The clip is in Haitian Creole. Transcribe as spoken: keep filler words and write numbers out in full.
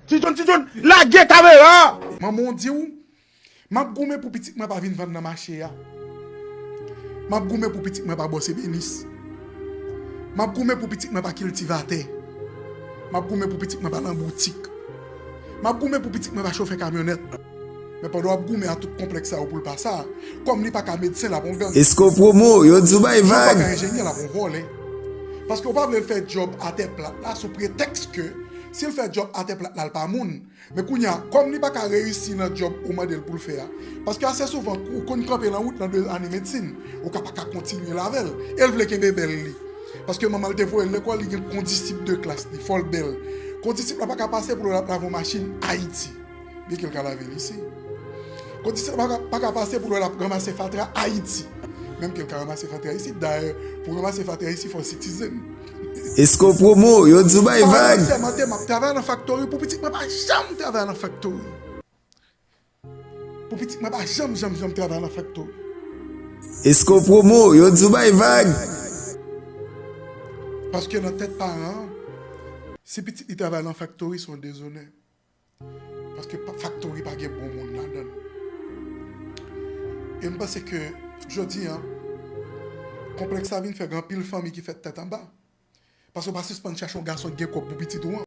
Ti John, Ti John, lage kamera! Manman w di w, m ap goumen pou pitit mwen pa vin vann nan mache a. M ap goumen pou pitit mwen pa bòs ebenis. M ap goumen pou pitit mwen pa kiltivatè. M ap goumen pou pitit mwen pa nan boutik. M ap goumen pou pitit mwen pa chofè kamyonèt. Men pandan w ap goumen a tout konplèks sa yo pou l pa sa, kòm li pa ka medsen, l ap yon gang. Escroc Promo, yo di w bay vag. Jan w pa ka enjenyè, l ap yon vòlè. Paske w pa vle l fè djòb atè plat la sou pretèks ke si l fè djòb atè plat la, l pa moun. Men kounye a, kòm li pa ka reyisi nan djòb ou mande l pou l fè a, paske ase souvan ou konn kanpe nan wout nan de ane medsin, ou ka pa ka kontinye l avè l, e l vle kenbe bèl li. Paske manman l te voye l lekòl, li gen kondisip de klas li, fò l bèl. Kondisip la pa ka pase pou l ap lave yon machin Ayiti, byen ke l ka lave l isi. Kondisip la pa ka, pa ka pase pou l ap ranmase fatra Ayiti, menm ke l ka ranmase fatra isi. Dayè, pou ranmase fatra isi, fò w citizen. Escroc Promo, yo di w bay vag. Sèmante, m ap travay nan faktori pou pitit mwen pa janm travay nan faktori. Pou pitit mwen pa janm, janm, janm travay nan faktori. Escroc Promo, yo di w bay vag. Paske nan tèt paran an, si pitit li travay nan faktori, se yon dezonè. Paske pa, faktori pa gen bon moun ladan l. E m panse ke jodi a, konplèks sa vin fè gen anpil fanmi ki fèt tèt anba. Paske w pa sispann chache yon gason ki gen kòb pou pitit ou an.